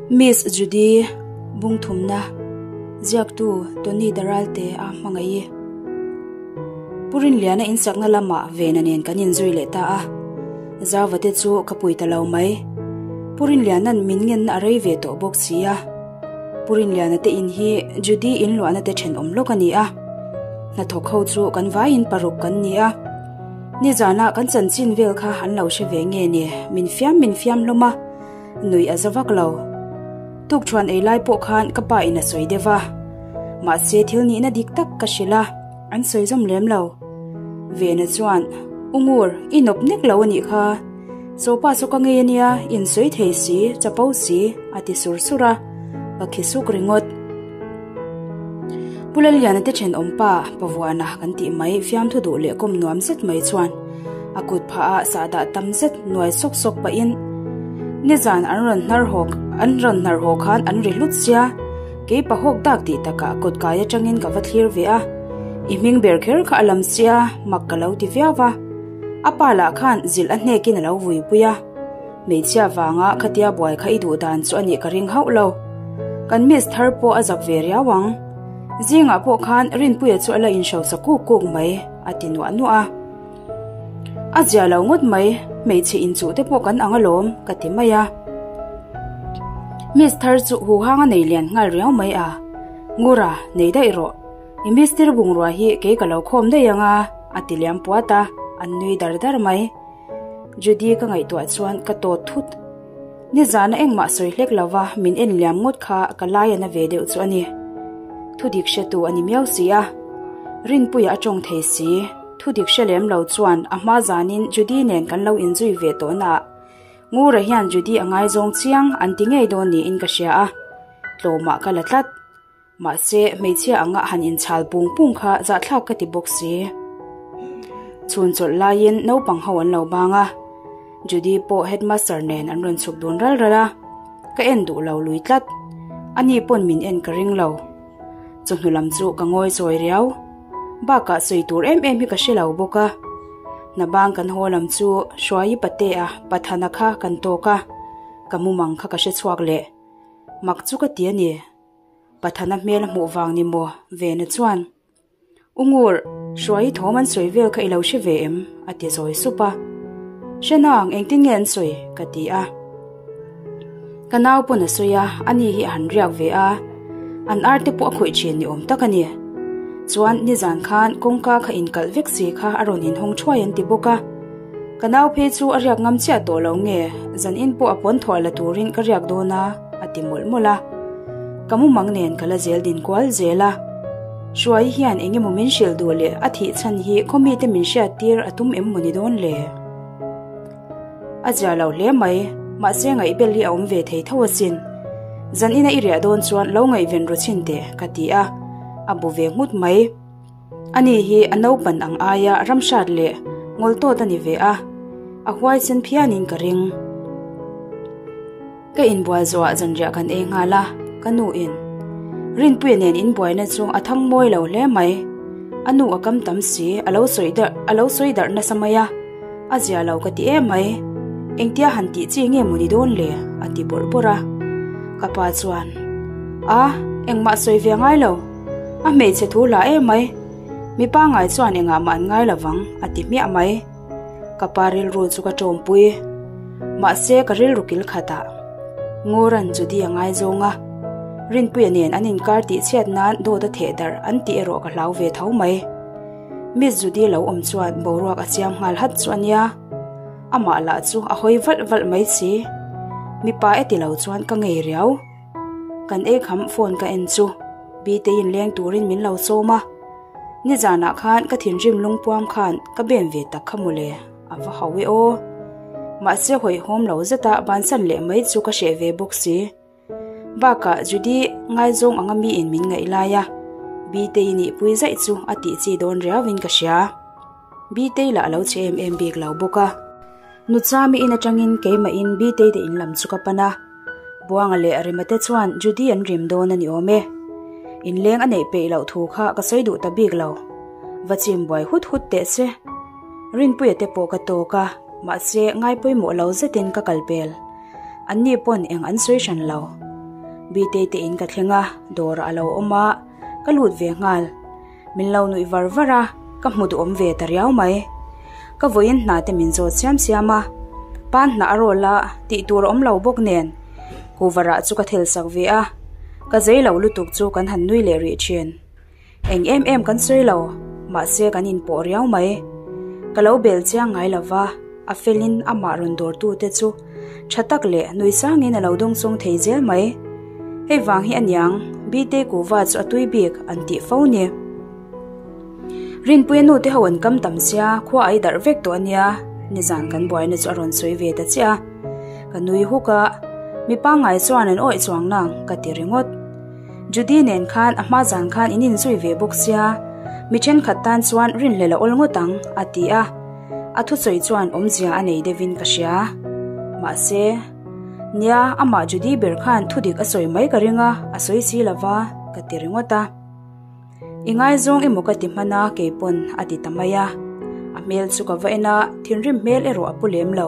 Miss Judy Bungthumna, Ziaktu Tony Daralte a hmangaih i. Pu Rinliana insakna lamah Vena nen kan inzui leh ta a, Zauva te chu ka pui ta lo mai. Pu Rinliana'n min ngenna a rei ve tawh bawk si a. Pu Rinliana te in hi Judy inluahna te thenawm lawk a ni a. Hnathawk ho chu kan vaiin paruk kan ni a. Nizana kan chanchin vel kha an lo hre ve nge ni, min fiam min fiam hlawm a, nuih a za vak lo. Tukṭhuan ei lai pawh khan ka pa in a sawi deuh a, mahse thil nihna dik tak ka hrilh a, an sawi zawm lem lo. Vena chuan, U Ngur, i nawp nek lo a nih kha, Chawpa saw ka ngei a nia, in sawi thei si, chapo si, a ti sur sur a, ka khi suk ringawt. Pu Lalliana te thenawm pa, Pavuana kan tih mai fiamthu duh leh kawm nuam zet mai chuan a kut phah ah sahdah tam zet nuai sawk sawk pahin nizan an rawn hnar haw an rawn hnar haw khan an ri hlut sia, kei pahawk dak tih takah kawt kai atangin ka va thlir ve a, i hming ber kher kha a lam sia mak ka lo ti viau va, a pa lah khan zilh a hnekin a lo vuipui a. Hmeichhia vanga khatia buai kha i duh dan chu a nih ka ring hauh lo. Kan miss thar pawh a zak ve riau ang. Zingah pawh khan Rinpuia chu a la inhrosa kuk kuk mai, a ti nuah nuah a. A zia lo ngawt mai, hmeichhe inchuh te pawh kan ang alawm, ka ti mai a. Miss thar chu huhang a nei lian nghal riau mai a. Ngura, nei daih rawh. I mistir bungrua hi kei ka lo khawm daih ang a, a ti liam puat a, an nui dar dar mai. Judy ka ngaihtuah chuan ka tawt thut. Nizana engmah sawi hlek lova min en liam ngawt kha ka lai a na ve deuh chu a ni. Thudik hretu a ni miau si a. Rinpuia a tawng thei si. Thudik hre lem lo chuan a hma zanin Judy nen kan lo inzui ve tawh naah Ngura hian Judy a ngaizawng chiang an ti ngei dawn niin ka hria a. Tlawmah ka la tlat. Mahse, hmeichhia anga han inchhal pung pung kha zahthlak ka ti bawk si. Chhun chawlh laiin naupang ho an lo bang a, Judy pawh headmaster nen an rawn chhuk dun ral ral a, ka en duh lo lui tlat. Ani pawn min en ka ring lo. Chawhnu lam chu ka ngawi chawi riau. Bakah sawi tur em em hi ka hre lo bawk a. Hna bang kan haw lam chu Hruaii Patea Pathana kha kan tawk a, ka mumang kha ka hre chhuak leh. Mak chu ka ti a ni. Pathana hmel a hmuh vang ni maw? Vena chuan, U Ngur, Hruai i thawm an sawi vel kha i lo hre ve em? a ti zawi sup a. Hre nang, engtin nge an sawi? ka ti a. Ka nau pawn a sawi a, ani hi a han riak ve a, an ar te pawh a khawih thin ni awm tak a ni. Chuan nizan khan kawngka kha inkalh vek si kha a rawn inhawng thuai an ti bawk a. Ka nau phei chu a riak ngam chiah tawh lo nge, zan in pawh a pawn thawh la turin ka riak dawn a, a ti mawlh mawlh a. Ka mumang nen ka la zel din kual zel a. Hruai hian eng emaw min hrilh duh leh a thih chhan hi khawmite min hriat tir a tum em maw ni dawn le? A zia lo hle mai, mahse ngaihbel hi a awm ve thei tho asin. Zan ina i riah dawn chuan lo ngaihven ru chhin teh, ka ti a, a bu ve nghut mai. Ani hi a naupan ang aia ramhrat leh ngawl tawt a ni ve a, a huaisen phianin ka ring. Ka inbual zawhah zanriah kan ei nghal a, ka nu in Rinpuia nen inbuaina chu a thang mawi lo hle mai. A nu a kam tam si, a lo sawi darh a lo sawi darh nasa mai a, a zia lo ka ti em mai. Engtia han tih chi nge maw ni dawn le? a ti bawrh bawrh a. Ka pa chuan, A, engmah sawi ve ngai lo. A hmeichhe thu hla em mai. Mi pangngai chuan engah mah an ngai lovang, a ti hmiah mai. Ka pa rilru chu ka tawmpui. Mahse ka rilru kil khatah Nguran Judy a ngaizawng a, Rinpuia nen an inkar tih chhiat nan dawt a theh darh an tih erawh ka hlau ve tho mai. Miss Judy lo awm chuan boruak a siam nghal hat chu a nia. Amah lah chu a hawi valh valh mai si. Mipa e ti lo chuan ka ngei riau. Kan ei kham phone ka en chu Biteiin leng turin min lo sawm a, nizanah khan ka thinrim lungpuam khan ka ben ve tak kha mawle, a va hau e aw. Mahse hawihhawm lo zeta bansan leh mai chu ka hreh ve bawk si. Bakah Judy ngaizawng anga miin min ngaih lai a, Bitei nihpui zaih chu a tih chi dawn riauin ka hria. Bitei lah a lo che em em bik lo bawk a. Nuchami in atangin keimahin Bitei te in lam chu ka pan a. Buanga leh Rimate chuan Judy an rim dawn a ni awm e. Inleng a neih peih loh thu kha ka sawi duh ta bik lo. Va chim buai hut hut teh se. Rinpuia te pawh ka tawk a, mahse ngai pawimawh lo zetin ka kal pel. Anni pawn eng an sawi hran lo. Bitei te in ka thleng a, dawrah a lo awm a, ka lut ve nghal. Min lo nuih var var a, ka hmu duhawm ve ta riau mai. Ka vawiin hna te min zawt siam siam a, pan hnah a rawl a, tih tur a awm lo bawk nen. Kuvarah chu ka thel sak ve a, ka zei lo lutuk chu kan han nui leh rih thin. Eng em em kan sawi lo, mahse kan inpawh riau mai. Ka lo bel chiang ngai lo va, a felin amah rawn dawrtute chu tha tak leh nui sangin a lo dawng chawng thei zel mai. Hei vang hi aniang, Bite kuhva chu a tui bik an tih fo ni. Rinpuia nu te ho an kam tam sia, khua a i darh vek tawh ania, nizan kan buaina chu a rawn sawi ve ta chiah a. Ka nui huk a, mi pangngai chuan an awih chuang nang ka ti ringawt. Judy nen khan a hma zan khan in inzui ve bawk sia, mi thenkhat tan chuan rinhlelh a awl ngawt ang, a ti a. A thusawi chuan awmzia a nei deuhin ka hria. Mahse, nia, amah Judy ber khan thudik a sawi mai ka ring a, a sawi si lo va, ka ti ringawt a. I ngaizawng emaw ka ti hman a, keipawn a ti ta mai a. A hmel chu ka va en a, thinrim hmel erawh a pu lem lo.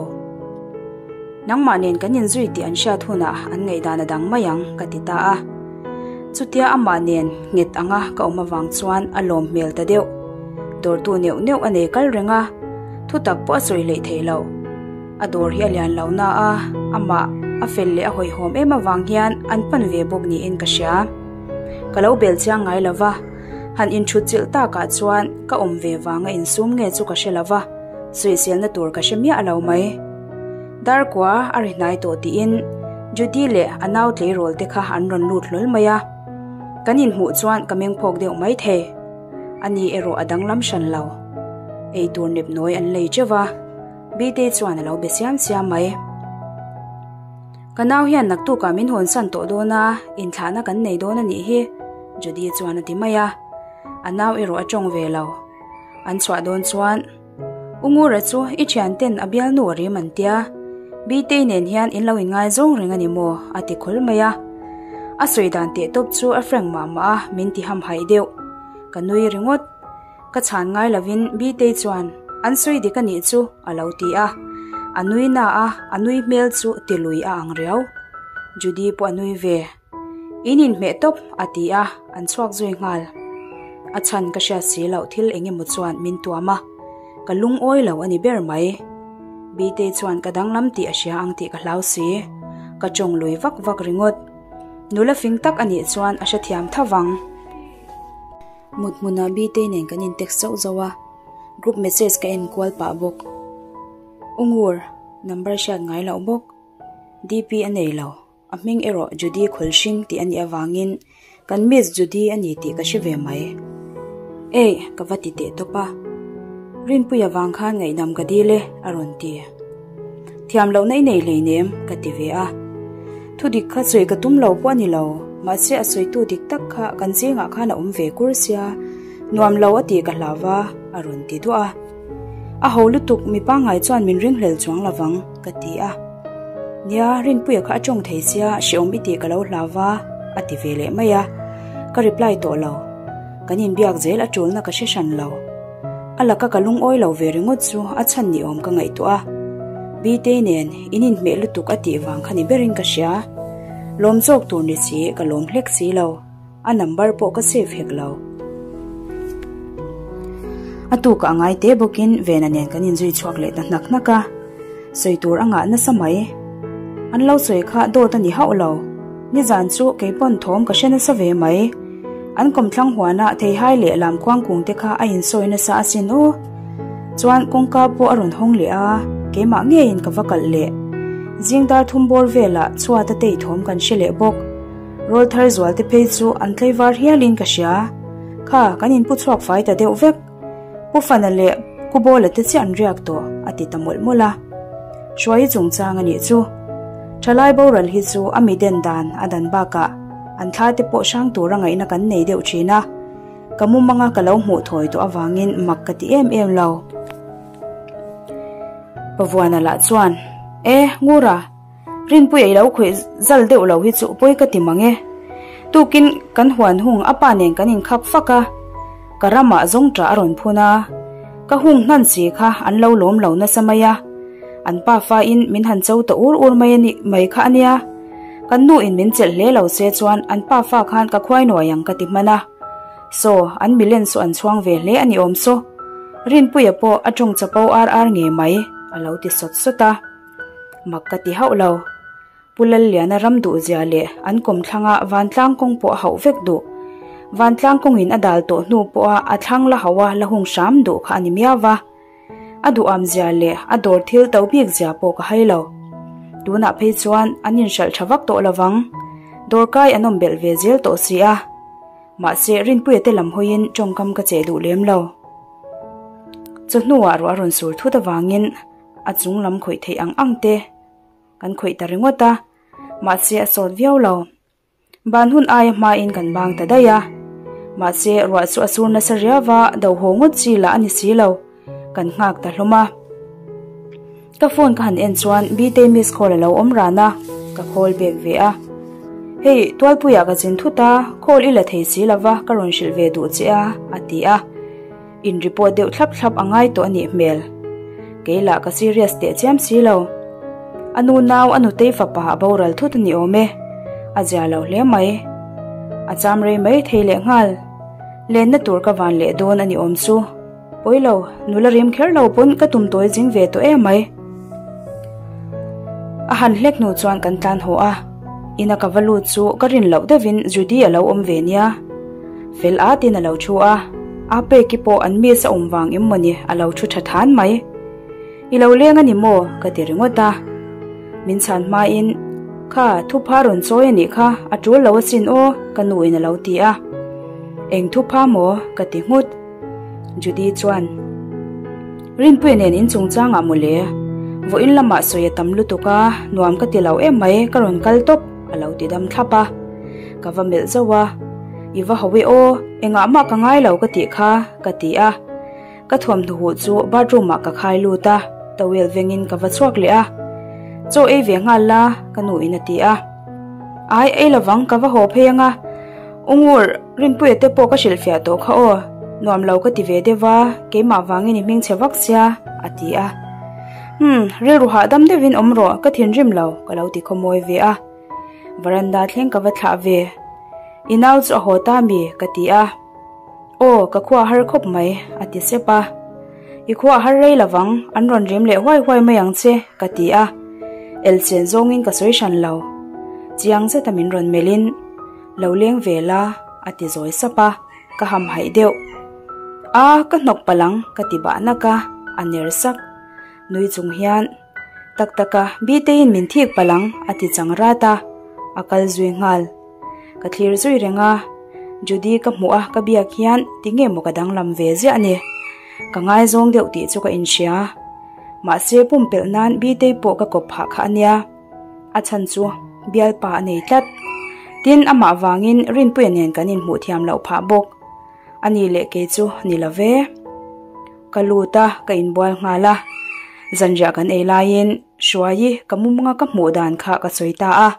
Nangmah nen kan inzui tih an hriat hunah an ngaihdan a dang mai ang, ka ti ta a. Chutia amah nen nghet anga ka awm avang chuan a lawm hmel ta deuh. Dawrtu neuh neuh a nei kal reng a, thutak pawh a sawi hleih theih loh. A dawr hi a lian lo na a, amah a fel leh a hawihhawm em avang hian an pan ve bawk niin ka hria. Ka lo bel chiang ngai lo va, han inthut chilh takah chuan ka awm ve vanga insum nge chu ka hre lo va, sawiselna tur ka hre miah lo mai. Darkua a ri hnai tawh tiin Judy leh a nau tleirawl te kha an rawn lut hlawl mai a, kan inhmuh chuan ka mengphawk deuh mai thei. Ani erawh a danglam hran lo. Eitur nepnawi an lei teuh va, Bite chuan a lo be siam siam mai. Ka nau hian naktukah min hawnsan tawh dawn a, inthlahna kan nei dawn a nih hi, Judy chuan a ti mai a. A nau erawh a tawng ve lo. An chhuah dawn chuan, U Ngura chu i thianten a bialnu a rim an tia, Bitei nen hian in lo inngaizawng reng a ni maw? a ti khul mai a. A sawi dan teh tawp chu a frank mah mah a, min ti hamhaih deuh. Ka nui ringawt. Ka chhan ngai lovin Bitei chuan, An sawi dik a nih chu, a lo ti a. A nui na a, a nui hmel chu ti lui a ang riau. Judy pawh a nui ve. In inhmeh tawp, a ti a, an chhuak zui nghal. A chhan ka hriat si loh thil eng emaw chuan min tuam a, ka lungawi lo a ni ber mai. Bitei chuan ka danglam tih a hria ang tih ka hlau si. Ka tawng lui vak vak ringawt. Nula fing tak a nih chuan a hrethiam tho vang. Mut hmunah Bitei nen kan in-text zauh zauh a, group message ka en kual pah bawk. U Ngur, number hriat ngai loh bawk. DP a nei lo, a hming erawh Judy Khawlhring tih a nih avangin kan Miss Judy a ni tih ka hre ve mai. Eih, ka va ti teh tawp a. Rinpui avang khan ngaihdam ka dil e, a rawn ti. Thiam lohna i nei hleinem, ka ti ve a. Thudik kha sawi ka tum lo pawh a ni lo, mahse a sawitu dik tak kha kan zingah khan a awm ve kur sia, nuam lo a tih ka hlau va, a rawn ti duah a. A ho lutuk, mi pangngai chuan min ringhlel chuang lo vang, ka ti a. Nia, Rinpuia kha a tawng thei sia, hrehawm i tih ka lo hlau va, a ti ve leh mai a. Ka reply tawh lo. Kan inbiak zel a tulna ka hre hran lo. A laka ka lungawi lo ve ringawt chu a chhan ni awm ka ngaihtuah a. Bitei nen in inhmeh lutuk a tih vang kha ni berin ka hria. Lawm zawk tur ni si ka lawm hlek si lo. A number pawh ka save hek lo. A tukah a ngai te bawkin Vena nen kan inzui chhuak leh ta hnak hnak a. Sawi tur a ngah nasa mai. An lo sawi kha dawt a ni hauh lo. Nizan chu kei pawn thawm ka hre nasa ve mai. An kawmthlang huanah theihai leh lamkhuang kung te kha a insawi nasa asin aw. Chuan kawngka pawh a rawn hawng leh a, keimah ngeiin ka va kalh leh. Zing dar thum bawr velah chhuat a tei thawm kan hre leh bawk. Rawl thar zual te phei chu an tlaivar hialin ka hria. Kha, kan inpu chhuak fai ta deuh vek. Pu Fana leh Ku Bawla te chiah an riak tawh, a ti ta mawlh mawlh a. Hruai chungchang a nih chu. Thalai boral hi chu a mi den dan a dan bakah an thla te pawh hrang tura ngaihna kan nei deuh thin a. Ka mumanga ka lo hmuh thawi tawh avangin mak ka ti em em lo. Pavuana lah chuan, E, Ngura! Rinpuia i lo khawih zal deuh lo hi chu pawi ka ti mang e. Tukin kan huan hung a pa nen kan inkhap fak a, ka ramah zawngṭah a rawn phun a, ka hung hnan si kha an lo lawm lo nasa mai a, an pa fain min han cho ta ur ur mai a nih mai kha a nia. Kan nu in min chelh hle lo se chuan an pafa khan ka khuai nuai ang ka ti hman a. Saw, an milen saw an chhuang ve hle a ni awm saw. Rinpuia pawh a tawng chapo ar ar ngei mai, a lo ti sawt sawt a. Mak ka ti hauh lo. Pu Lalliana ram duh zia leh an kawmthlanga vantlang kawng pawh a hauh vek duh. Vantlang kawngin a dal tawh hnu pawha a thlang la hauh a la hung hram duh kha a ni miau va. A duham zia leh a dawr thil to bik zia pawh ka hai lo. Tunah phei chuan an inhralh tha vak tawh lovang. Dawrkai an awm belh ve zel tawh si a. Mahse Rinpuia te lam hawiin tawngkam ka cheh duh lem lo. Chawhnuah ruah a rawn sur thut avangin a chung lam khawih theih ang ang te kan khawih ta ringawt a, mahse a sawt viau lo. Ban hun aia hmain kan bang ta daih a, mahse ruah chu a sur nasa riau va, do haw ngawt chi lah a ni si lo, kan nghak ta hlawm a. Ka phone ka han en chuan Btei miss call a lo awm ran a, ka call back ve a. Hei, Tualpuiah ka zin thut a, call i la thei si lo va, ka rawn hrilh ve duh che a, a ti a. In report deuh thlap thlap a ngai tawh a nih hmel. Kei lah ka serious teh chiam si lo. A nu nau a nutei fapa a boral thut a ni awm e. A zia lo hle mai. A cham rei mai thei leh nghal. Lenna tur ka van leh dawn a ni awm chu. Pawi lo, nula rim kher lo pawn ka tum tawi zing ve tawh em mai. A han hlek hnu chuan kan tlan haw a. Ina ka va lut chu ka rin loh deuhin Judy a lo awm ve nia. Fel atin a lo thu a, a peki pawh an miss a awm vang em mawni a lo thu tha than mai. I lo leng a ni maw? ka ti ringawt a. Min chhan hmain, Kha, thupha rawn chawi a nih kha, a tul lo asin aw, ka nuin a lo ti a. Eng thupha maw? ka ti nghut. Judy chuan, Rinpuia nen in chungchangah mawle, vawiin lamah sawi a tam lutuk a, nuam ka ti lo em mai, ka rawn kal tawp, a lo ti dam thlap a. Ka va melh zauh a, I va ho e aw, engah mah ka ngai lo ka tih kha, ka ti a. Ka thuamhnaw huh chu bathroom ah ka khai lut a, towel vengin ka va chhuak leh a. Chaw ei ve nghal la, ka nu in a ti a. Ai, ei lovang, ka va haw phei anga. U Ngur, Rinpuia te pawh ka hrilhfiah tawh kha aw, nuam lo ka ti ve deuh a, keimah vangin i hming chhe vak sia, a ti a. Umm, rilru hahdam deuhin awm rawh, ka thinrim lo, ka lo ti khawmawi ve a. Veranda thleng ka va thlah ve. I nau chu a haw ta mi? ka ti a. Aw, ka khua har khawp mai, a ti sep a. I khua har rei lovang, an rawn rim leh huai huai mai ang che, ka ti a. Elchen zawngin ka sawi hran lo. Chiang zeta min rawn melhin, Lo leng ve la, a ti zawi sap a, ka hamhaih deuh. A, ka hnawk palh ang, ka ti bah nak a, a ner sak. Nui chung hian, Tak tak a, Biteiin min thik palh ang, a ti chang rat a, a kal zui nghal. Ka thlir zui reng a, Judy ka hmuh a ka biak hian tinge maw ka danglam ve ziah ni. Ka ngaizawng deuh tih chu ka inhria. Mahse pumpelh nan Bitei pawh ka kawp phah kha a nia. A chhan chu bialpa a nei tlat. Tin, amah vangin Rinpuia nen kan inhmuh thiam loh phah bawk. A ni leh kei chu ni lo ve. Ka lut a, ka inbual nghal a. Zanriah kan ei laiin Hruaii ka mumanga ka hmuh dan kha ka sawi ta a.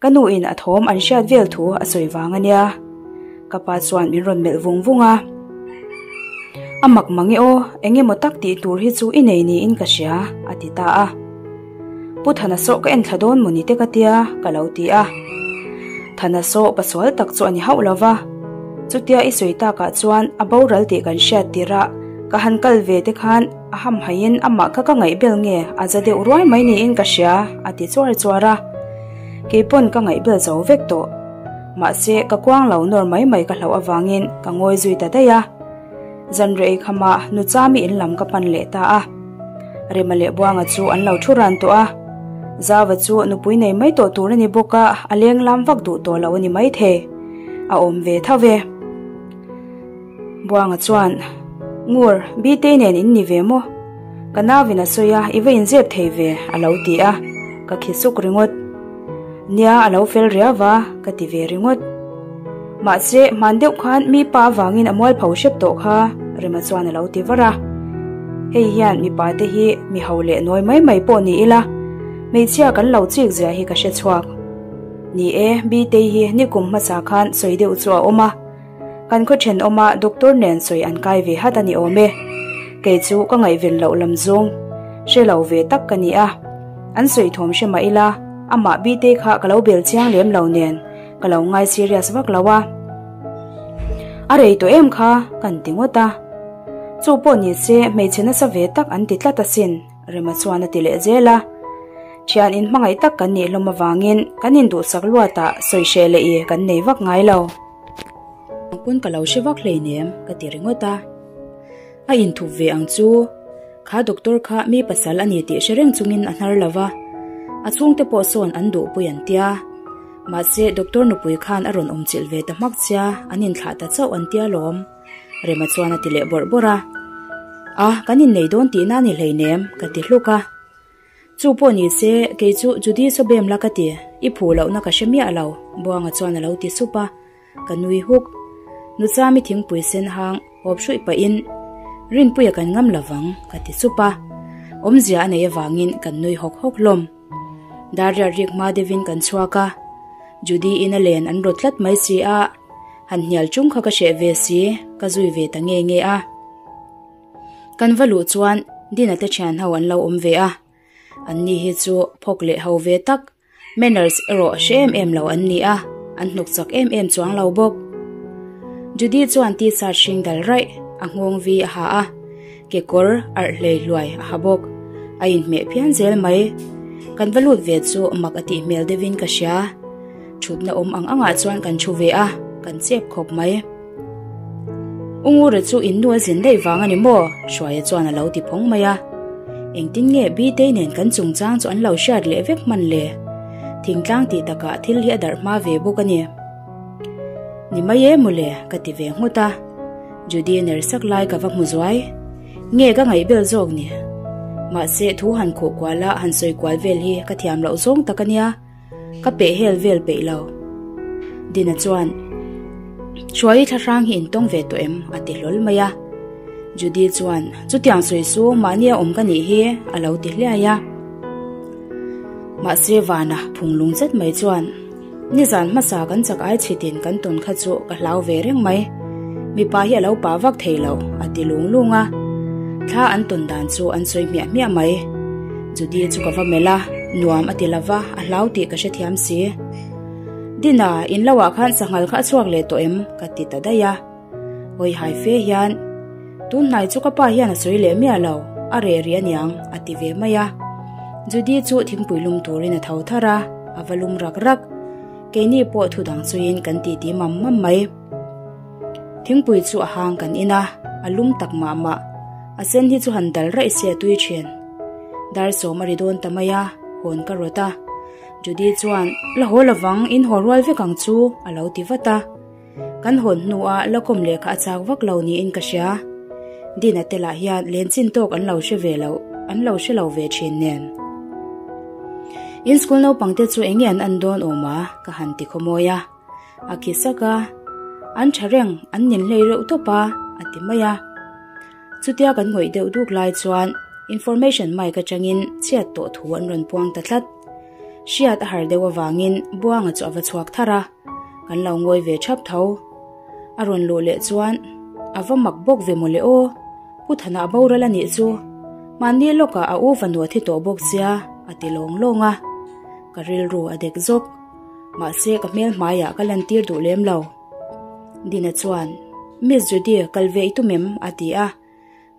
Ka nu in a thawm an hriat vel thu a sawi vang a nia. Ka pa chuan min rawn melh vung vung a. A mak mang e aw, eng emaw tak tih tur hi chu i nei niin ka hria, a ti ta a. Pu Thana sawh ka en thla dawn mawni te ka tia, ka lo ti a. Thana sawh pasual tak chu a ni hauh lo va. Chutia i sawi takah chuan a boral tih kan hriat tirh a, ka han kal ve te khan a hamhaiin amah kha ka ngaihbel nge a za deuh ruai mai niin ka hria, a ti chuar chuar a. Keipawn ka ngaihbel zo vek tawh. Mahse, ka kuang lo nawr mai mai ka hlauh avangin ka ngawi zui ta daih a. Zanriah ei khamah Nuchami in lam ka pan leh ta a. Rema leh Buanga chu an lo thu ran tawh a. Zava chu nupui nei mai tawh tur a ni bawk a, a leng lam vak duh tawh lo a ni maithei. A awm ve tho ve. Buanga chuan, Ngur, Bitei nen in ni ve maw? Ka nauvin a sawi a, i va inzep thei ve, a lo ti a. Ka khi suk ringawt. Nia, a lo fel riau va, ka ti ve ringawt. Mahse, hman deuh khan mi pa avangin a mualpho hrep tawh kha, Rema chuan a lo ti var a. Hei hian mipa te hi mi ho leh nawi mai mai pawh ni ila, hmeichhia kan lo chik zia hi ka hre chhuak. Ni e, Bitei hi nikum hmasa khan sawi deuh chu a awm a. Kan khaw thenawma doctor nen sawi an kai ve hat a ni awm e. Kei chu ka ngaihven loh lam zawng hre lo ve tak ka ni a. An sawi thawm hre mah ila. Amah Bitei kha ka lo bel chiang lem lo nen ka lo ngai serious vak lo a. A rei tawh em kha kan ti ngawt a. Chu pawh ni se hmeichhe nasa ve tak an ti tlat asin, Rema chuan a ti leh zel a. Thian in hmangaih tak kan nih hlawm avangin kan induhsak luatah sawi hreh leh i kan nei vak ngai lo. Pawn ka lo hre vak hleinem ka ti ringawt a. A inthup ve ang chu. Kha doctor kha mi pasal a ni tih hre reng chungin a hnar lo va, a chhungte pawh sawn an duhpui an tia. Mahse doctor nupui khan a rawn awmchilh ve ta hmak chia, an inthlah ta chauh an tia lawm. Rema chuan a ti leh bawrh bawrh a. A, kan innei dawn tihna a ni hleinem, ka ti hluk a. Chu pawh ni se, kei chu Judy saw bem la ka ti, i phuh lohna ka hre miah lo, Buanga chuan a lo ti sup a. Ka nui huk. Nuchami thingpui sen hang hawp hruih pahin, Rinpuia kan ngam lo vang, ka ti sup a. Awmzia a nei avangin kan nui hawk hawk hlawm. Dar riat rik hma deuhin kan chhuak a. Judy in a len an rawt tlat mai si a, han hnial chung kha ka hreh ve si, ka zui ve ta nge nge a. Kan va luh chuan Dina te thian ho an lo awm ve a. Anni hi chu phawk leh ho ve tak, manners erawh hre em em lo an ni a, an hnuk chak em em chuang lo bawk. Judy chuan t-shirt hring dal raih, a nghawng vi a ha a, kekawr arh hlei hluai a ha bawk. A inhmeh phian zel mai. Kan va lut ve chu mak a tih hmel deuhin ka hria. Thutna awm ang angah chuan kan thu ve a, kan chep khawp mai. U Ngura chu in nu a zin daih vang a ni maw? Hruaia chuan a lo ti phawng mai a. Engtin nge Bitei nen kan chungchang chu an lo hriat leh vek hman le? Thingtlang tih takah thil hi a darh hma ve bawk a ni. Ni mai e mawle ka ti ve nghut a. Judy ner sak lai ka va hmu zuai. Nge ka ngaihbel zawk ni? Mahse thu han khuh kual a han sawi kual vel hi ka thiam loh zawng tak a nia. Ka peh hel vel peih lo. Dina chuan, Hruai thlahrang hi in tawng ve tawh em? a ti hlawl mai a. Judy chuan, Chutiang sawi chu mahnia awm ka nih hi, a lo ti hliai a. Mahse Vana phunglung zet mai chuan, Nizan hmasa kan chak ai chhitin kan tawn kha chu ka hlau ve reng mai. Mipa hi a lo pah vak thei lo, a ti lung lung a. Thla an tawn dan chu an sawi hmiah hmiah mai. Judy chu ka va melh a, nuam a ti lo va, a hlau tih ka hrethiam si. Dina, in lo ah khan sanghal kha a chhuak leh tawh em? ka ti ta daih a. Hawi hai fe hian, Tun hnai chu ka pa hian a sawi leh miah lo, a reh rih aniang, a ti ve mai a. Judy chu thingpui lum turin a tho thar a, a va lum rak rak. Keini pawh thu dang chuiin kan titi mam mam mai. Thingpui chu a hang kan in a, a lum tak mah mah. A sen hi chu han dal raih se a tui thin. Dar sawm a ri dawn ta mai a, hawn ka rawt a. Judy chuan, La haw lovang, in haw rual vek ang chu, a lo ti vat a. Kan hawn hnua la kawm leh kha a chak vak lo niin ka hria. Dina te lah hian len chin tawk an lo hre ve lo, an lo hre lo ve thin nen. In school naupang te chu eng nge an an dawn awm a? ka han ti khawmawi a. A khi sak a, An tha reng, an nin hlei reuh tawp a, a ti mai a. Chutia kan ngawih deuh duk lai chuan information mic atangin chhiat tawh thu an rawn puang ta tlat. Hriat a har deuh avangin Buanga chu a va chhuak thar a, kan lo ngawi ve thap tho. A rawn luh leh chuan a va mak bawk ve mawle aw, Pu Thana a boral a nih chu, mahni lawkah a u va nuah thi tawh bawk sia, a ti lawng lawng a. Ka rilru a dek zawk. Mahse ka hmel hmaiah ka lantir duh lem lo. Dina chuan, Miss Judy, kal ve i tum em? a ti a.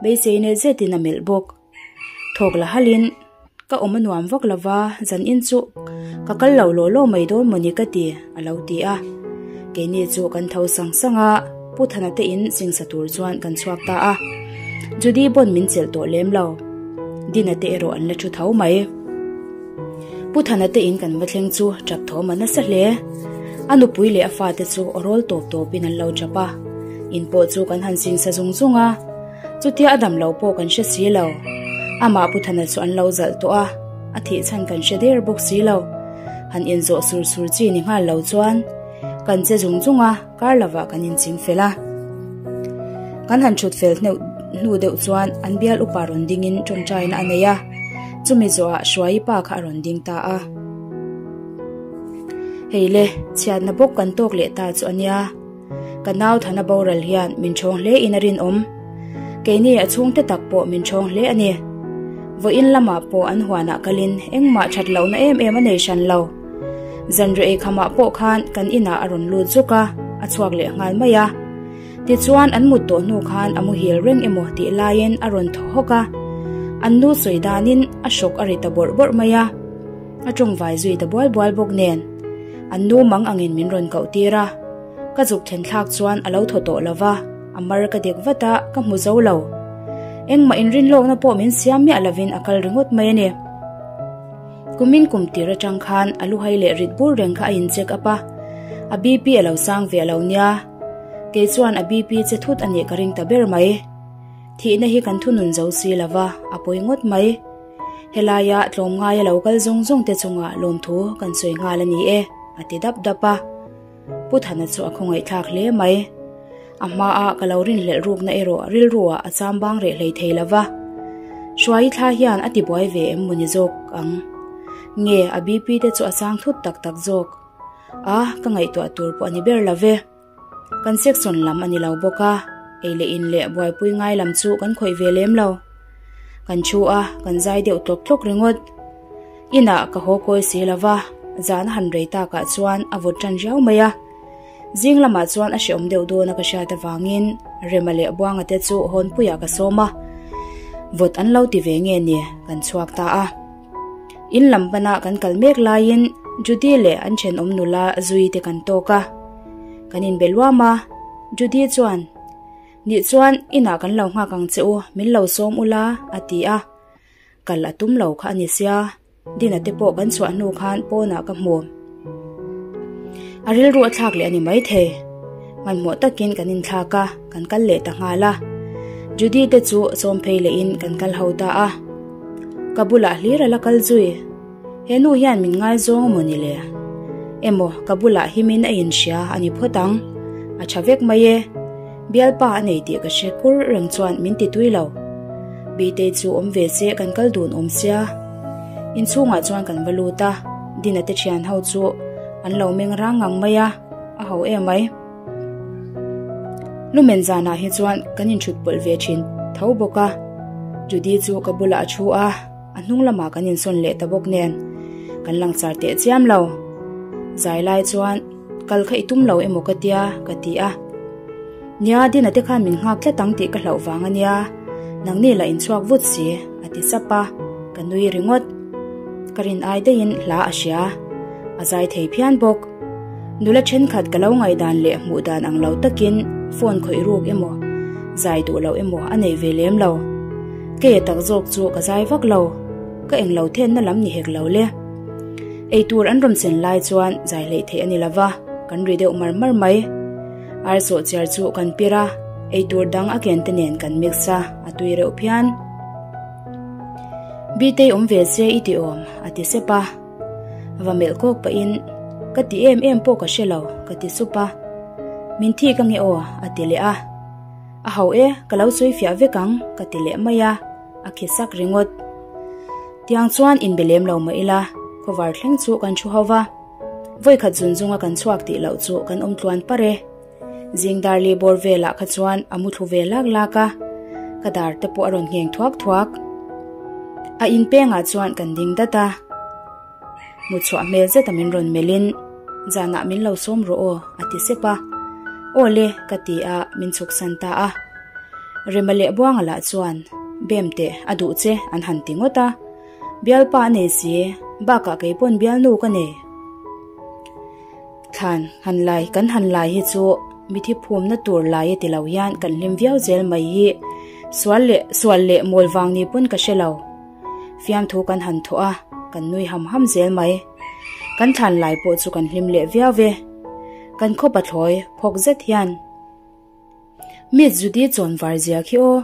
Beisei nei zetin a melh bawk. Thawk la halin, Ka awm a nuam vak lo va, zan in chu ka kal lo law law mai dawn mawni ka ti, a lo ti a. Keini chu kan tho sang sang a, Pu Thana te in singsa tur chuan kan chhuak ta a. Judy pawn min chelh tawh lem lo. Dina te erawh an la thu tho mai. Pu Thana te in kan va thleng chu tap thawm a nasa hle. A nupui leh a fate chu aw rawl tawp tawpin an lo tap a. In pawh chu kan han singsa zung zung a. Chutia a dam lo pawh kan hre si lo. Amah Pu Thana chu an lo zalh tawh a, a thih chhan kan hre der bawk si lo. Han inzawh sur sur chi ni nghal lo chuan kan che zung zung a, kar lovah kan inching fel a. Kan han thut fel hneuh hnu deuh chuan an bial upa rawn dingin tawngtaina a nei a, chumi zawhah Hruaii pa kha a rawn ding ta a. Hei le, chhiatna bawk kan tawk leh ta chu a nia. Ka nau Thana boral hian min chhawng hle in a rinawm. Keini a chhungte tak pawh min chhawng hle a ni. Vawiin lamah pawh an huanah kalin engmah that lohna em em a nei hran lo. Zanriah ei khamah pawh khan kan inah a rawn lut zuk a, a chhuak leh nghal mai a. Tichuan an mut tawh hnu khan a muhil reng emaw tih laiin a rawn thaw hawk a, an nu sawi danin a hrawk a ri ta bawrh bawrh mai a, a tawngvai zui ta bual bual bawk nen. An nu mang angin min rawn koh tir a, ka zuk thlen thlak chuan a lo thaw tawh lo va, a mar ka dek vat a, ka hmu zo lo. Engmah inrinlawkna pawh min siam miah lovin a kal ringawt mai a ni. Kumin kum tir atang khan a luhai leh rit bur reng kha a in check up a, a BP a lo sang ve a lo nia. Kei chuan a BP che thut a nih ka ring ta ber mai. Thihna hi kan thunun zo si lo va, a pawi ngawt mai. Helaia tlawmngaia lo kal zawng zawng te chungah lawmthu kan sawi nghal a ni e, a ti dap dap a. Pu Thana chu a khawngaihthlak hle mai. A hmaa ka lo rinhlelh rukna erawh rilruah a cham bang reh hlei thei lo va. Hruai thla hian a tibuai ve em mawni zawk ang? Nge a BP te chu a sang thut tak tak zawk? A, ka ngaihtuah tur pawh a ni ber lo ve. Kan section lam a ni lo bawk a, ei leh in leh buaipui ngai lam chu kan khawih ve lem lo. Kan thu a, kan zai deuh tlawk tlawk ringawt. Inah ka haw kawi si lo va, zan a han rei takah chuan a vawt tan riau mai a. Zing lamah chuan a hreawm deuh dawn a ka hriat avangin Rema leh Buanga te chu Hawnpuiah ka sawm a, vawt an lo ti ve nge ni, kan chhuak ta a. In lam pana kan kal mek laiin Judy leh an thenawm nula zui te kan tawk a, kan inbe luam a, Judy chuan, Nih chuan inah kan lo nghak ang che u, min lo sawm ula, a ti a. Kal a tum lo kha a ni sia, Dina te pawh kan chhuah hnu khan pawnah ka hmu. A rilru a thlak leh a ni maithei. Hmanhmawh takin kan inthlak a, kan kal leh ta nghal a. Judy te chu sawm phei lehin kan kal ho ta a. Ka bulah hlir a la kal zui. He nu hian min ngaizawng emaw ni le? Emaw ka bulah himin a inhria a ni phawt ang. A tha vek mai e. Bialpa a nei tih ka hre kur reng chuan min ti tui lo. Bitei chu awm ve se kan kal dun awm sia. Inchhungah chuan kan va lut a, Dina te thian ho chu an lo meng rang ngang mai a, a ho em mai. Lumen zanah hi chuan kan inthut pawlh ve thin tho bawk a, Judy chu ka bulah a thu a, a hnung lamah kan insawn leh ta bawk nen kan lang char teh chiam lo. Zai lai chuan kal kha i tum lo emaw ka tia ka ti a. Nia Dina te khan min nghak tlat ang tih ka hlauh vang a nia, nangni lah inchhuak vut si a ti sap a, ka nui ringawt. Ka rin ai daihin hla a hria, a zai thei phian bawk. Nula thenkhat ka lo ngaihdan leh hmuh dan ang lo takin phone khawih ruk emaw, zai duh loh emaw a nei ve lem lo. Kei a tak zawk chu ka zai vak lo, ka englo thenna lam ni hek lo le. Eitur an rawn sen lai chuan zai hleih theih a ni lo va, kan ri deuh mar mar mai. Ar sawhchiar chu kan pir a, eitur dang a ken te nen kan mix a, a tui reuh phian. Bitei awm ve se i ti awm, a ti sep a. Va melh kawk pahin, Ka ti em em pawh ka hre lo, ka ti sup a. Min thik ange aw, a ti leh a. A ho e, ka lo sawi fiah vek ang, ka ti leh mai a, a khi sak ringawt. Tiang chuan inbe lem lo mah ila, khawvar thleng chu kan thu ho va. Vawikhat zun zunga kan chhuak tih loh chu kan awm tluan par e. Zing dar li bawr velah kha chuan a mu thlu ve lak lak a, ka dar te pawh a rawn ngheng thuak thuak. A in pengah chuan kan ding dat a, mu chhuah hmel zeta min rawn melhin, Zanah min lo sawm rawh aw, a ti sep a. Aw le, ka ti a, min chhuksan ta a. Rema leh Buanga lah chuan, Bem teh, a duh che, an han ti ngawt a. Bialpa a nei si, bakah kei pawn bialnu ka nei. Thlan han lai kan han lai hi chu mithi phumna tur lai e ti lo hian kan hlim viau zel mai hi sual leh sual leh mawl vang ni pawn ka hre lo. Fiamthu kan han thawh a, kan nui ham ham zel mai. Kan thlan lai pawh chu kan hlim leh viau ve. Kan khaw pathlawi phawk zet hian Miss Judy chawn var zia khi aw.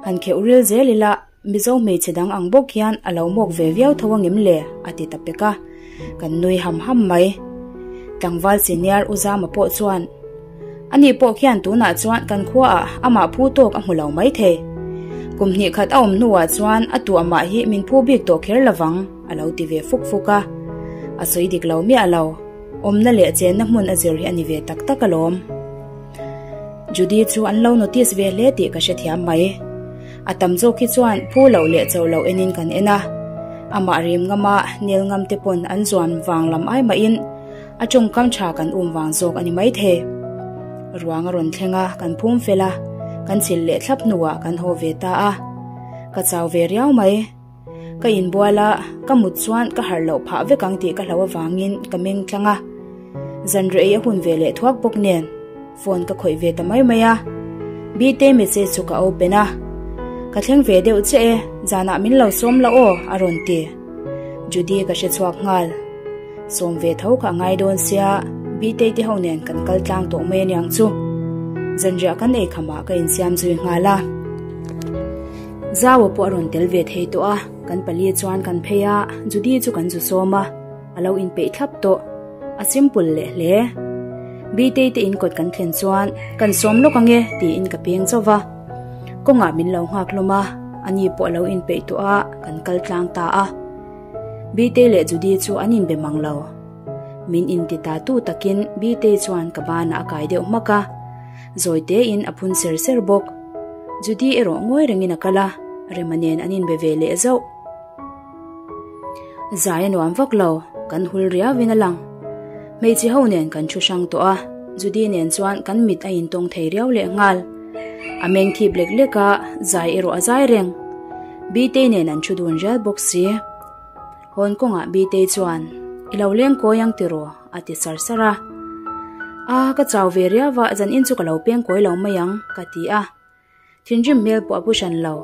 Han kheuh ril zel ila, Mizo hmeichhe dang ang bawk hian a lo mawk ve viau tho angem le? a ti ta pek a, kan nui ham ham mai. Tlangval senior U Zama pawh chuan, Ani pawh khian tunah chuan kan khuaah amah phu tawk a hmu lo mai thei. Kum hnih khat a awm hnuah chuan a tu amah hi min phu bik tawh kher lovang, a lo ti ve fuk fuk a. A sawi dik lo miah lo. Awmna leh chenna hmun a zir hi a ni ve tak tak alawm. Judy chu an lo notice ve hle tih ka hrethiam mai. A tam zawk hi chuan phu loh leh cho loh enin kan en a. Amah rim ngama nel ngam te pawn an zuan vang lam ai mahin a tawngkam tha kan um vang zawk a ni maithei. Ruang a rawn thleng a, kan phum fel a, kan chhilh leh thlap hnuah kan haw ve ta a. Ka chau ve riau mai. Ka inbual a, ka mut chuan ka harh loh phah vek ang tih ka hlauh avangin ka meng tlang a. Zanriah ei a hun ve leh thuak bawk nen phone ka khawih ve ta mai mai a. Bite message chu ka open a. Ka thleng ve deuh che e, zanah min lo sawm la aw a rawn ti. Judy ka hre chhuak nghal. Sawm ve tho kha a ngai dawn sia, Bitei te ho nen kan kal tlang tawh mai aniang chu. Zanriah kan ei khamah ka insiam zui nghal a. Zau pawh a rawn tel ve thei tawh a, kan pali chuan kan phei a, Judy chu kan zu sawm a, a lo inpeih thlap tawh. A simple leh hle. Bitei te inkawt kan thlen chuan kan sawm lawk ange tiin ka peng chauh va. Kawngah min lo nghak hlawm a, ani pawh a lo inpeih tawh a, kan kal tlang ta a. Bitei leh Judy chu an inbe mang lo. Min inti ta tu takin Bitei chuan ka banah a kai deuh hmak a, zawi tein a phun ser ser bawk. Judy erawh ngawi rengin a kal a, Rema nen an inbe ve leh zauh. Zai a nuam vak lo, kan hul riauin a lang. Hmeichhe ho nen kan thu hrang tawh a, Judy nen chuan kan mit a intawng thei riau leh nghal. A meng thip lek lek a, zai erawh a zai reng. Bitei nen an thu dun rial bawk si. Hawn kawngah Bitei chuan, I lo leng kawi ang tiraw? a ti sar sar a. A, ka chau ve riau a, zanin chu ka lo peng kawi lo mai ang, ka ti a. Thinrim hmel pawh a pu hran lo.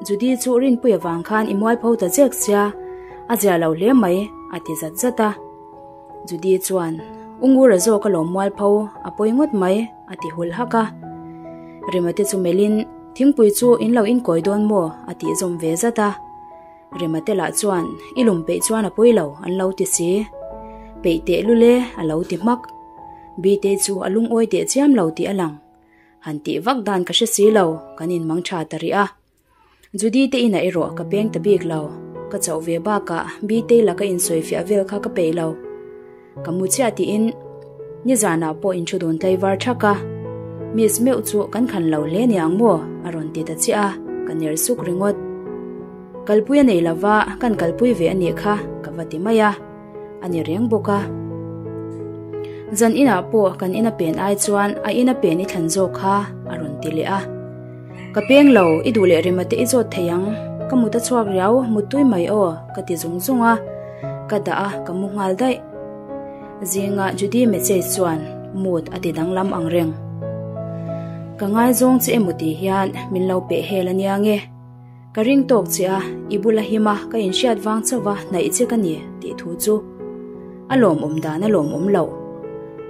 Judy chu Rinpui avang khan i mualpho ta zek sia, a zia lo hle mai, a ti zat zat a. Judy chuan, U Ngura zawk a lawm mualpho, a pawi ngawt mai, a ti hul hak a. Rima te chu melhin, Thingpui chu in lo inkawi dawn maw? a tih zawm ve zat a. Rima te lah chuan, I lum peih chuan a pawi lo, an lo ti si. Peih teh lul e, a lo ti hmak. Bite chu a lungawi teh chiam lo tih a lang. Han tih vak dan ka hre si lo, kan inmang tha ta rih a. Judy te inah erawh ka peng ta bik lo, ka chauh ve bakah Bitei laka insawifiah vel kha ka peih lo. Ka mu chiah tiin nizanah pawh inthu dun tlaivar thak a, Miss meuh chu kan khan lo hle niang maw? a rawn ti ta chiah a, ka ner suk ringawt. Kalpui a nei lova kan kalpui ve a nih kha ka va ti mai a. a ni reng bawk a. Zan inah pawh kan ina pen ai chuan a ina pen i thlan zawk kha a rawn ti leh a. Ka peng lo, i duh leh rema te i zawt thei ang, ka mut a chhuak riau, muttui mai aw, ka ti zung zung a, ka dah a, ka mu nghal daih. Zinga Judy message chuan mood a ti danglam ang reng. Ka ngaizawng che emaw tih hian min lo peh hel a nia nge. Ka ring tawk che a, i bula him a, ka inhriat vang chauh a, hnaih che ka ni, tih thu chu a lawmawm dan a lawmawm loh.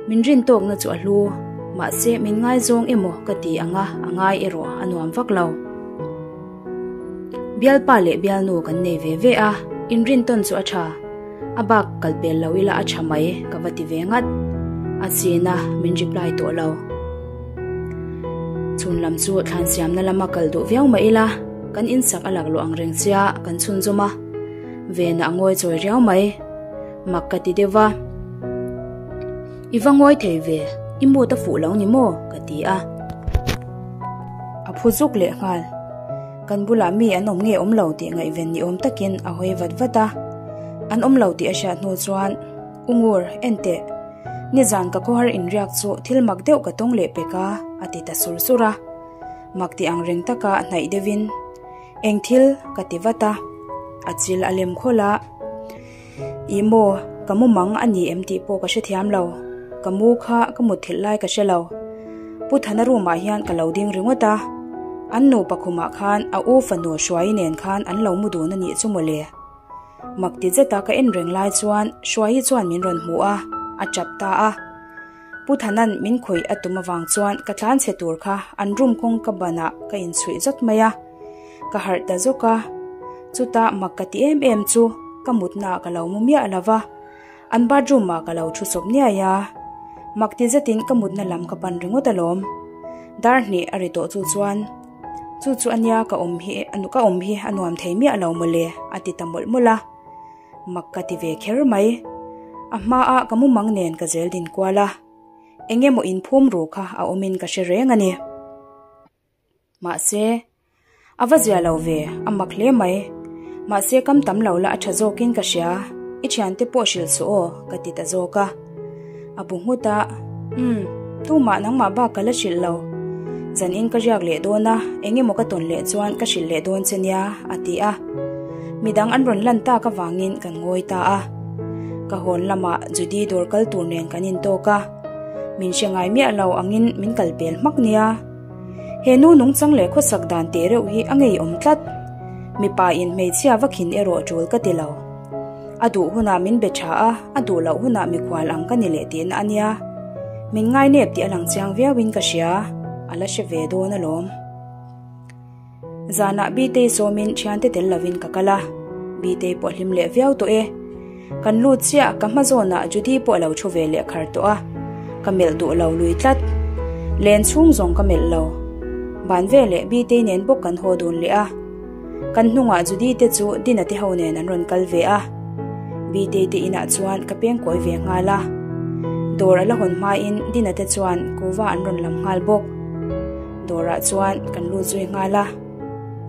Min rin tawkna chu a hlu, mahse min ngaizawng emaw ka ti ang a, a ngai erawh a nuam vak lo. Bialpa leh bialnu kan nei ve ve a, inrin tawn chu a tha, a bak kal pel lo ila a tha mai ka va ti ve ngat. A chin a, min reply tawh lo. Chhun lam chu thlan siamna lama kal duh viau mah ila, kan insak a lak luh ang reng chia kan chhunzawm a, Vena a ngawi chawi riau mai. Mak ka ti deuh va. I va ngawi thei ve, i mood a fuh lo ni maw? ka ti a. A phu zuk leh nghal. Kan bulah mi an awm nge awm lo tih ngaihven ni awm takin a hawi vat vat a. An awm lo tih a hriat hnu chuan, U Ngur, en teh. Nizan ka khawhar inriak chu thil mak deuh ka tawng leh pek a, a ti ta sur sur a. Mak ti ang reng taka hnaih deuhin, Eng thil? ka ti vat a. A chil a lem khawlh a. Ih maw, ka mu mang a ni em tih pawh ka hrethiam lo. Ka mu kha ka mutthilh lai ka hre lo. Pu Thana room ah hian ka lo ding ringawt a. An nupa khumah khan a u fanu Hruaii nen khan an lo mu dun a nih chu mawle. Mak ti zeta ka en reng lai chuan Hruaii chuan min rawn hmu a, a tap ta a. Pu Thanan min khawih a tum avang chuan ka tlan chhe tur kha an room kawngka banah ka inchhuih zawt mai a. Ka harh ta zawk a, chutah mak ka ti em em chu ka mutnaah ka lo mu miah lo va, an bathroom ah ka lo thu sawp niai a. Mak ti zetin ka mutna lam ka pan ringawt alawm. Dar hnih a ri tawh chu chuan. Chu chu ania ka awm hi ka awm hi a nuam thei miah lo mawle a ti ta mawlh mawlh a. Mak ka ti ve kher mai. A hmaah ka mumang nen ka zel din kual a. Eng emaw inphum ru kha a awmin ka hre reng a ni. Mahse. A va zia lo ve, a mak hle mai. Mahse kam tam lo la a tha zawkin ka hria, i thiante pawh hrilh suh aw, ka ti ta zawk a. A bu nghut a, Umm, tumah nangmah bak ka la hrilh lo. Zanin ka riak leh dawn a, eng emaw ka tawn leh chuan ka hrilh leh dawn che nia, a ti a. Midang an rawn lan tak avangin kan ngawi ta a. Ka hawn lamah Judy dawr kal tur nen kan intawk a. Min hre ngai miah lo angin min kal pel hmak nia. He nu nungchang leh khawsak dan teh reuh hi a ngeiawm tlat. Mipa in hmeichhia va khin erawh tul ka ti lo. A duh hunah min be tha a, a duh loh hunah mikhual ang ka ni leh tihna a nia. Min ngainep tih a lang chiang viauin ka hria, a la hre ve dawn alawm. Zanah Bitei sawmin thiante tel lovin ka kal a, Bitei pawh hlim leh viau tawh e. Kan lut chiah ka hma zawnah Judy pawh a lo thu ve leh khar tawh a, ka melh duh lo lui tlat. Len chhung zawng ka melh lo. Ban veleh Bitei nen bawk kan haw dun leh a. Kan hnungah Judy te chu Dina te ho nen an rawn kal ve a. Bitei te inah chuan ka peng kawi ve nghal a. Dawr a la hawn hmain Dina te chuan kuva an rawn lam nghal bawk. Dawrah chuan kan lut zui nghal a,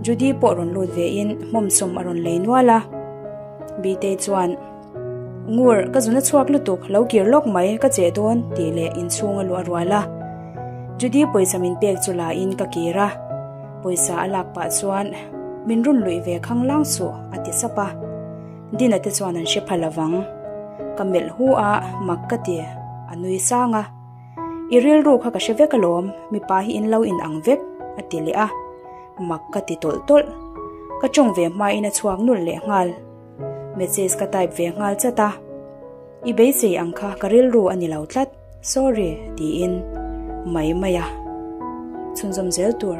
Judy pawh rawn lut vein hmawmsawm a rawn lei nual a. Bitei chuan, Ngur, ka zuna chhuak lutuk, lo kir lawk mai, ka cheh dawn, tih leh inchhung a luah rual a. Judy pawisa min pek chu la in ka kir a, pawisa a lak pah chuan, Min run luih ve khang lang suh, a ti sap a. Dina te chuan an hre pha lovang. Ka melh hu a, mak ka ti, a nui sang a. I rilru kha ka hre vek alawm, mipa hi in lo in ang vek, a ti leh a. Mak ka ti tawlh tawlh. Ka tawng ve hmain a chhuak nulh leh nghal. Message ka type ve nghal chat a. I beisei ang kha ka rilru a ni lo tlat, sorry, tiin mai mai a. Chhunzawm zel tur.